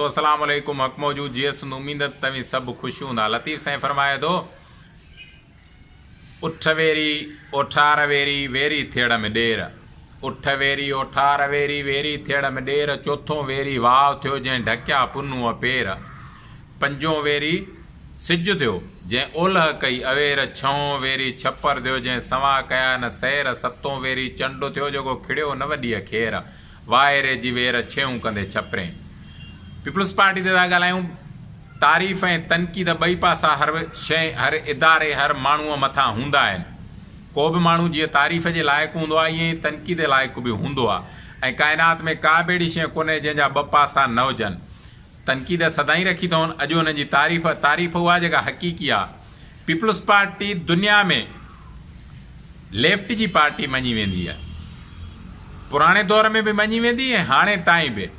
دوستو السلام عليڪم حق موجود جيئي سنڌ اميد ته توهين سڀ خوش هوندا لطيف سائين فرمائي ٿو اٺ ويري اوٺار ويري ويري ٿيڙ م ڏير اٺ ويري اوٺار ويري ويري ٿيڙ م ڏير چوٿون ويري واء ٿيو جنهن ڍڪيا پنهونء پير پنجون ويري سج ٿيو، جنهن اولهه ڪئي اوير، ڇهون ويري ڇپر ٿيو، جنهن سنوا ڪيا نه سير، ستون ويري چنڊ ٿيو، جيڪو کڙيو نه وڏيء کير، واهيري جي وير، ڇيهون ڪندي ڇپرين. پيپلز پارٽي تي ٿا ڳالهايون، تعريف ۽ تنقيد ٻئي پاسا هر شيء، هر اداري، هر ماڻهوء مٿان هوندا آهن. ڪو به ماڻهو جيئن تعريف جي لائق هوندو آهي، ائين ئي تنقيد لائق به هوندو آهي ۽ ڪائنات ۾ ڪا به اهڙي شيء ڪونهي، جنهن جا ٻه پاسا نه هجن. تنقيد سدائين رکي اٿئون، اڄ انهن جي تعريف، تعريف اها جيڪا حقيقي آ. پيپلز پارٽي دنيا ۾ ليفٽ جي پارٽي مڃي ويندي آ. پراڻي دور ۾ به مڃي ويندي ۽ هاڻي تائين به.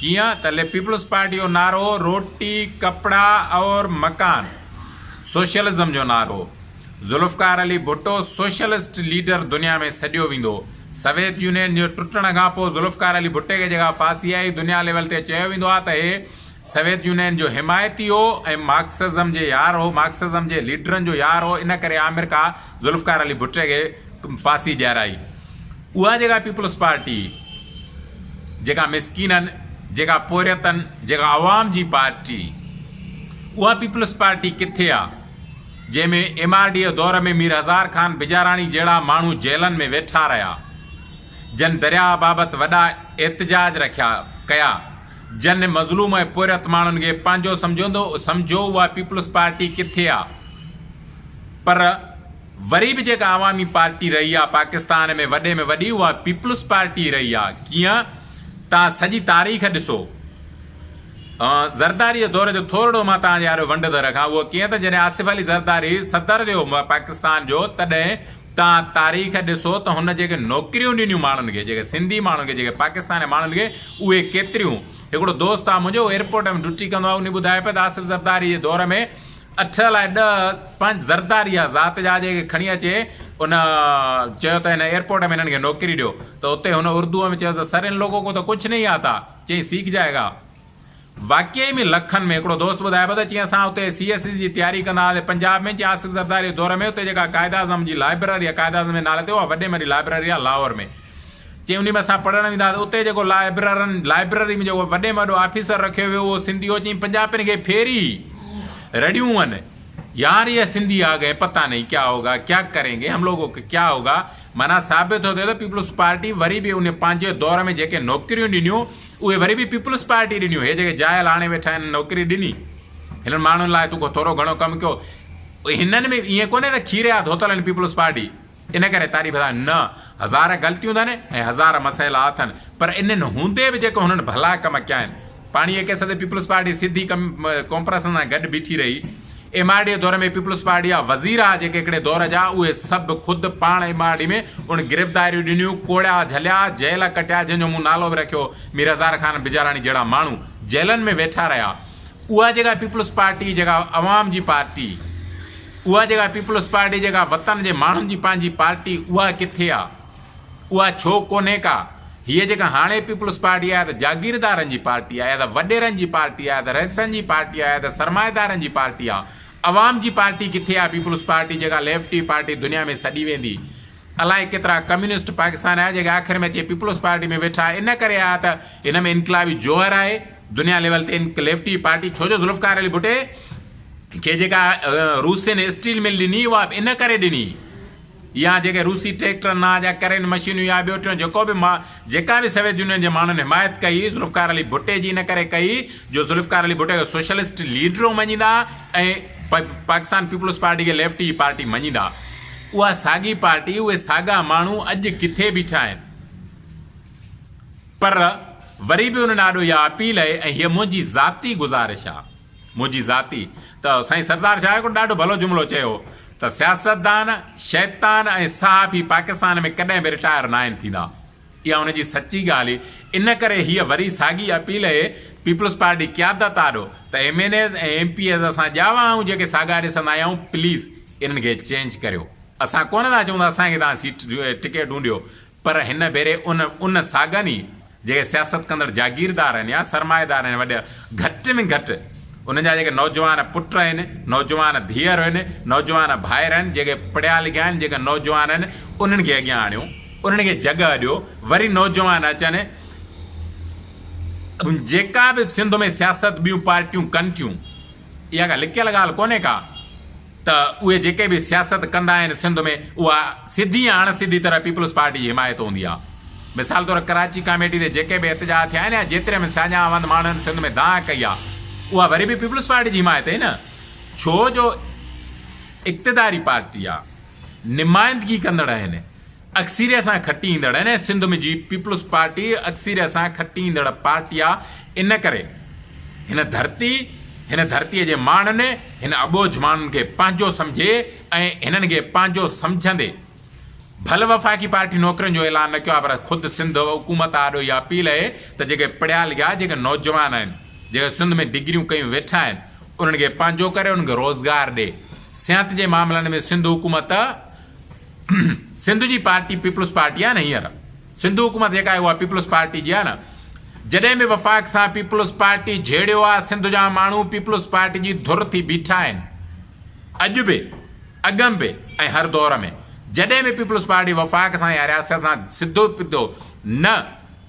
ڪيئن ته پيپلز پارٽي جو نعرو هو روٽي، ڪپڙا اور مڪان سوشلزم جو نعرو هو. ذوالفقار علي ڀٽو سوشلسٽ ليڊر دنيا ۾ سڏيو ويندو هو. سويت يونين جي ٽٽڻ کان پوء ذوالفقار علي ڀٽي کي جيڪا ڦاسي آئي، دنيا ليول تي چيو ويندو آهي ته هي سويت يونين جو حمايتي هو ۽ مارڪسزم جي يار هو، مارڪسزم جي ليڊرن جو يار هو، ان ڪري آمريڪا ذوالفقار علي ڀٽي کي ڦاسي ڏيارائي. اها جيڪا پيپلز پارٽي، جيڪا مسڪينن، جيڪا پورهيتن، جيڪا عوام جي پارٽي، اها پيپلز پارٽي ڪٿي آ؟ جنهن ۾ ايم آر ڊي دور ۾ مير هزار خان بجاراڻي جهڙا ماڻهو جيلن ۾ ويٺا رهيا، جن درياهه بابت وڏا احتجاج رکيا ڪيا، جن مظلوم ۽ پورهيت ماڻهن کي پنهنجو سمجهندو سمجهيو اها پيپلز پارٽي ڪٿي آ؟ پر وري به جيڪا عوامي پارٽي رهي آ پاڪستان ۾ وڏي ۾ وڏي اها پيپلز پارٽي رهي آ ڪيئن تان سڄي تاريخ ڏسو. زرداري جي دور جو ٿورڙو مان توهان جي آڏو ونڊ ٿو رکان اهو ڪيئن ته جڏهن آصف علي زرداري صدر ٿيو پاڪستان جو تڏهن توهان تاريخ ڏسو ته هن جيڪي نوڪريون ڏنيون ماڻهن کي جيڪي سنڌي ماڻهن کي جيڪي پاڪستاني ماڻهن کي اهي ڪيتريون هڪڙو دوست آهي منهنجو ايئرپورٽ ۾ ڊيوٽي ڪندو آهي انهي ٻڌايو پيو ته آصف زرداري جي دور ۾ اٺ الائي ڏهه پنج زرداري يا ذات جا جيڪي کڻي اچي ان چيو ته هن ايئرپورٽ ۾ هنن کي نوڪري ڏيو ته اتي هن اردو ۾ چيو ته سر ان لوگو ڪو ته ڪجهه نهين آتا چيائين سيک جائي گا. واقعي ۾ لکن ۾ هڪڙو دوست ٻڌائي پيو ته چيائين اسان اتي سي ايس سي جي تياري ڪندا هئاسين پنجاب ۾ چيائين آصف زرداري جي دور ۾ اتي جيڪا قائداعظم جي لائبرري آهي قائداعظم جي نالي تي اها وڏي ۾ وڏي لائبرري آهي لاهور ۾ چيائين انهي ۾ اسان پڙهڻ ويندا هئاسين اتي جيڪو لائبررن لائبرري ۾ جيڪو وڏي ۾ وڏو آفيسر رکيو ويو اهو سنڌي هو چيائين پنجابين کي ڦيري رڙيون هن يار يه سنڌي آ گئي پتا نهين ڪيا هوگا ڪيا ڪرين گي هم لوگو ڪا ڪيا هوگا معنيٰ ثابت ٿو ٿئي ته پيپلز پارٽي وري به ان پنهنجي دور ۾ جيڪي نوڪريون ڏنيون اهي وري به پيپلز پارٽي ڏنيون هي جيڪي جاهل هاڻي ويٺا آهن نوڪري ڏني هنن ماڻهن لاء تون ڪو ٿورو گهڻو ڪم ڪيو هنن ۾ ائين ڪونهي ته کير جا ڌوتل آهن پيپلز پارٽي ان ڪري تعريف ٿا نه هزار غلطيون اٿن ۽ هزار مسئلا اٿن پر انهن هوندي به جيڪو هنن ڀلا ڪم ڪيا آهن پاڻي ڪيس تي پيپلز پارٽي سڌي ڪم ڪانفرنسن سان گڏ بيٺي رهي. ايم آر ڊي دور ۾ پيپلز پارٽي جا وزير ها جيڪي هڪڙي دور جا اهي سڀ خود پاڻ ايم آر ڊي ۾ ان گرفتاريون ڏنيون ڪوڙيا جهليا جيل ڪٽيا جنهن جو مون نالو به رکيو مير هزار خان بجاراڻي جهڙا ماڻهو جيلن ۾ ويٺا رهيا اها جيڪا پيپلز پارٽي جيڪا عوام جي پارٽي اها جيڪا پيپلز پارٽي جيڪا وطن جي ماڻهن جي پنهنجي پارٽي اها ڪٿي آ. اها ڇو ڪونهي ڪا؟ هيء جيڪا هاڻي پيپلز پارٽي آهي ته جاگيردارن جي پارٽي آهي يا ته وڏيرن جي پارٽي آهي ته رئيسن جي پارٽي آهي يا ته سرمائيدارن جي پارٽي آهي. عوام جي پارٽي ڪٿي آهي پيپلز پارٽي جيڪا ليفٽي پارٽي دنيا ۾ سڏي ويندي. الائي ڪيترا ڪميونسٽ پاڪستان آيا جيڪي آخر ۾ اچي پيپلز پارٽي ۾ ويٺا ان ڪري آيا ته هن ۾ انقلابي جوهر آهي دنيا ليول تي ليفٽي پارٽي ڇو جو ذوالفقار علي ڀٽي کي جيڪا روسين اسٽيل مل ڏني اها به ان ڪري ڏني. يا جيڪي روسي ٽريڪٽر نا جا ڪرين مشينون يا ٻيو ٽيون جيڪو به ما جيڪا به سويت يونين جي ماڻهن حمايت ڪئي ذوالفقار علي ڀٽي جي ان ڪري ڪئي جو ذوالفقار علي ڀٽي کي سوشلسٽ ليڊرو مڃيندا ۽ پاڪستان پيپلز پارٽي کي ليفٽ جي پارٽي مڃيندا اها ساڳي پارٽي اهي ساڳا ماڻهو اڄ ڪٿي بيٺا آهن پر وري به انهن آڏو اها اپيل آهي ۽ هيء منهنجي ذاتي گذارش آهي منهنجي ذاتي ته سائين سردار شاهه هڪڙو ڏاڍو ڀلو جملو چيو هو ته سياستدان، شيطان ۽ صحافي پاڪستان ۾ ڪڏهن به رٽائر ناهن ٿيندا. اها ان جي سچي ڳالهه هئي. ان ڪري هيء وري ساڳي اپيل اهي پيپلز پارٽي قيادت آڏو ته M N As ۽ M P As اسان ڄاوا آهيون جيڪي ساڳا ڏسندا آيا آهيون پليز انهن کي چينج ڪريو. اسان ڪونه ٿا چئون ته اسان کي توهان سيٽ ٽڪيٽون ڏيو پر هن ڀيري ان ان ساڳن ئي. جيڪي سياست ڪندڙ جاگيردار آهن يا سرمائيدار آهن وڏا گهٽ ۾ گهٽ انهن جا جيڪي نوجوان پٽ آهن، نوجوان ڌيئر آهن، نوجوان ڀائر آهن، جيڪي پڙهيا لکيا آهن، جيڪي نوجوان آهن انهن کي اڳيان آڻيو، انهن کي جڳهه ڏيو، وري نوجوان اچن، جيڪا به سنڌ ۾ سياست ٻيون پارٽيون ڪن ٿيون اها ڪا لڪيل ڳالهه ڪونهي ڪا ته اهي جيڪي به سياست ڪندا آهن سنڌ ۾ اها سڌي يا اڻ سڌي طرح پيپلز پارٽي جي حمايت هوندي آهي. مثال طور ڪراچي ڪاميٽي تي جيڪي به احتجاج ٿيا آهن يا جيتري ۾ ساڃاهه وند ماڻهن سنڌ ۾ دانهن ڪئي آهي اها وري به پيپلز پارٽي جي حمايت هئي نه ڇو جو اقتداري پارٽي آهي نمائندگي ڪندڙ آهن اڪثريت سان کٽي ايندڙ آهن ۽ سنڌ ۾ جي پيپلز پارٽي اڪثريت سان کٽي ايندڙ پارٽي آهي ان ڪري هن ڌرتي هن ڌرتي جي ماڻهن هن اٻوجهه ماڻهن کي پنهنجو سمجهي ۽ هنن کي پنهنجو سمجهندي ڀل وفاقي پارٽي نوڪرين جو اعلان نه ڪيو آهي پر خود سنڌ حڪومت آڏو اها اپيل اهي ته جيڪي پڙهيا لکيا جيڪي نوجوان آهن جيڪي سنڌ ۾ ڊگريون ڪيون ويٺا آهن انهن کي پنهنجو ڪري انهن کي روزگار ڏي صحت جي معاملن ۾ سنڌ حڪومت سنڌ جي پارٽي پيپلز پارٽي آهي نه هينئر سنڌ حڪومت جيڪا آهي اها پيپلز پارٽي جي آهي نه جڏهن به وفاق سان پيپلز پارٽي جهيڙيو آهي سنڌ جا ماڻهو پيپلز پارٽي جي ڌر ٿي بيٺا آهن اڄ به اڳم به ۽ هر دور ۾ جڏهن به پيپلز پارٽي وفاق سان يا رياست سان سڌو پڌو نه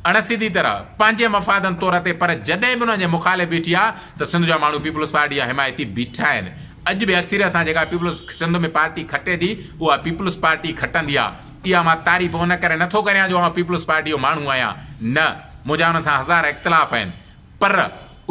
اڻ سڌي طرح پنهنجي مفادن طور تي پر جڏهن به انهن جي مخالف بيٺي آ ته سنڌ جا ماڻهو پيپلز پارٽي جا حمايتي بيٺا آهن. اڄ به اڪثريت سان جيڪا پيپلز سنڌ ۾ پارٽي کٽي ٿي اها پيپلز پارٽي کٽندي آ. اها مان تعريف ان ڪري نه ٿو ڪريان جو آئون پيپلز پارٽي جو ماڻهو آهيان نه منهنجا انهن سان هزار اختلاف آهن پر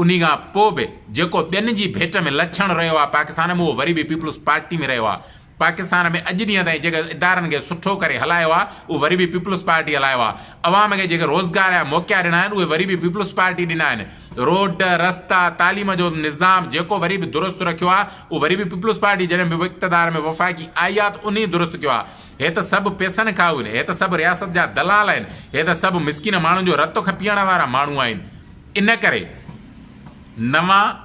انهي کان پوء به جيڪو ٻين جي ڀيٽ ۾ لڇڻ رهيو آ پاڪستان ۾ اهو وري به پيپلز پارٽي ۾ رهيو آ. پاڪستان ۾ اڄ ڏينهن تائين جيڪي ادارن کي سٺو ڪري هلايو آهي اهو وري به پيپلز پارٽي هلايو آهي. عوام کي جيڪي روزگار جا موقعا ڏنا آهن اهي وري به پيپلز پارٽي ڏنا آهن. روڊ، رستا، تعليم جو نظام جيڪو وري به درست رکيو آهي اهو وري به پيپلز پارٽي جڏهن به اقتدار ۾ وفاقي آئي آهي ته انهي درست ڪيو آهي. هي ته سڀ پئسن کائو آهن، هي ته سڀ رياست جا دلال آهن، هي ته سڀ مسڪين ماڻهن جو رت پيئڻ وارا ماڻهو آهن. ان ڪري. نوان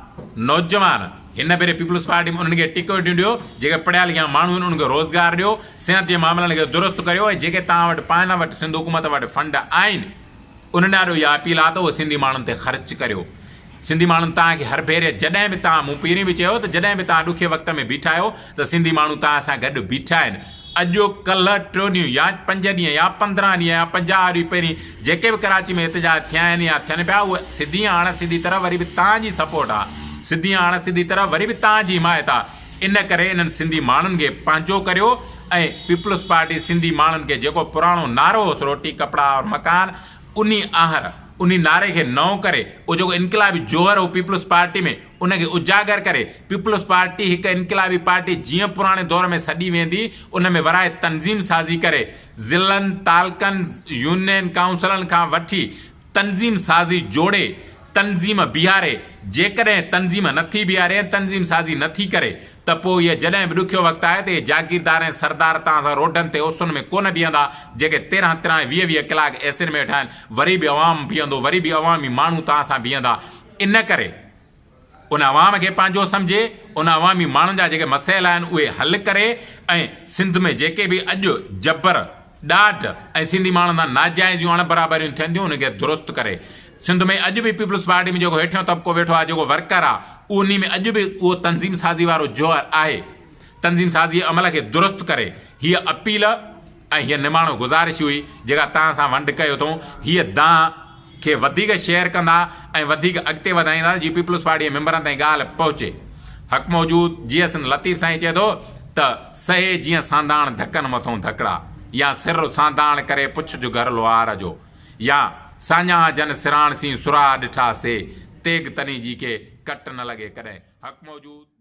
نوجوان هن ڀيري پيپلز پارٽي ۾ انهن کي ٽڪيٽون ڏيو جيڪي پڙهيا لکيا ماڻهو آهن انهن کي روزگار ڏيو صحت جي معاملن کي درست ڪريو ۽ جيڪي توهان وٽ پاڻ وٽ سنڌ حڪومت وٽ فنڊ آهن انهن ڏانهن اها اپيل آهي ته اهي سنڌي ماڻهن تي خرچ ڪريو سنڌي ماڻهن توهان کي هر ڀيري جڏهن به توهان مون پهرين به چيو ته جڏهن به توهان ڏکي وقت ۾ بيٺا آهيو ته سنڌي ماڻهو توهان سان گڏ بيٺا آهن اڄ ڪلهه ٽيون ڏينهن يا پنج ڏينهن يا 15 ڏينهن يا 50 ڏينهن پهرين جيڪي به ڪراچي ۾ احتجاج ٿيا آهن يا ٿين پيا اهي سڌي يا اڻ سڌي طرح وري به توهان جي سپورٽ آ سڌي يا اڻ سڌي طرح وري به توهان جي حمايت آ ان ڪري انهن سنڌي ماڻهن کي پنهنجو ڪريو ۽ پيپلز پارٽي سنڌي ماڻهن کي جيڪو پراڻو نعرو هوس روٽي ڪپڙا اور مڪان انهي آهر انهي نعري کي نئون ڪري اهو جيڪو انقلابي جوهر هو پيپلز پارٽي ۾ ان کي اجاگر ڪري پيپلز پارٽي هڪ انقلابي پارٽي جيئن پراڻي دور ۾ سڏي ويندي ان ۾ ورائي تنظيم سازي ڪري ضلعن، تعلقن، يونين ڪائونسلن کان وٺي تنظيم سازي جوڙي تنظيم بيهاري، جيڪڏهن تنظيم نٿي بيهاري ۽ تنظيم سازي نٿي ڪري ته پوء اهي جڏهن به ڏکيو وقت آهي ته اهي جاگيردار ۽ سردار توهان سان روڊن تي اسن ۾ ڪونه بيهندا جيڪي تيرهن تيرهن ۽ ويهه ويهه ڪلاڪ ايسين ۾ ويٺا آهن وري به عوام بيهندو وري به عوامي ماڻهو توهان سان بيهندا ان ڪري ان عوام کي پنهنجو سمجهي، ان عوامي ماڻهن جا جيڪي مسئلا آهن اهي حل ڪري ۽ سنڌ ۾ جيڪي به اڄ جبر، ڏاڍ ۽ سنڌي ماڻهن سان ناجائزيون اڻ برابريون ٿين ٿيون انهن کي درست ڪري. سنڌ ۾ اڄ به پيپلز پارٽي ۾ جيڪو هيٺيون طبقو ويٺو آهي جيڪو ورڪر آهي انهي ۾ اڄ به اهو تنظيم سازي وارو جوهر آهي. تنظيم سازي جي عمل کي درست ڪري. هيء اپيل ۽ هيء نماڻو گذارش هئي جيڪا توهان سان ونڊ ڪيو اٿئون. هيء دانهن کي وڌيڪ شيئر ڪندا ۽ وڌيڪ اڳتي وڌائيندا جيئن پيپلز پارٽي جي ميمبرن تائين ڳالهه پهچي. حق موجود جيئي سنڌ لطيف سائين چئي ٿو ته، سهي جيئن سانداڻ ڌڪن مٿئون ڌڪڙا، يا سر سانداڻ ڪري پڇج گهر لوهار جو، يا ساڃاهه جن سراڻ سين سراهه ڏٺا سي، تيغ تني جي کي ڪٽ نه لڳي ڪڏهن. حق موجود.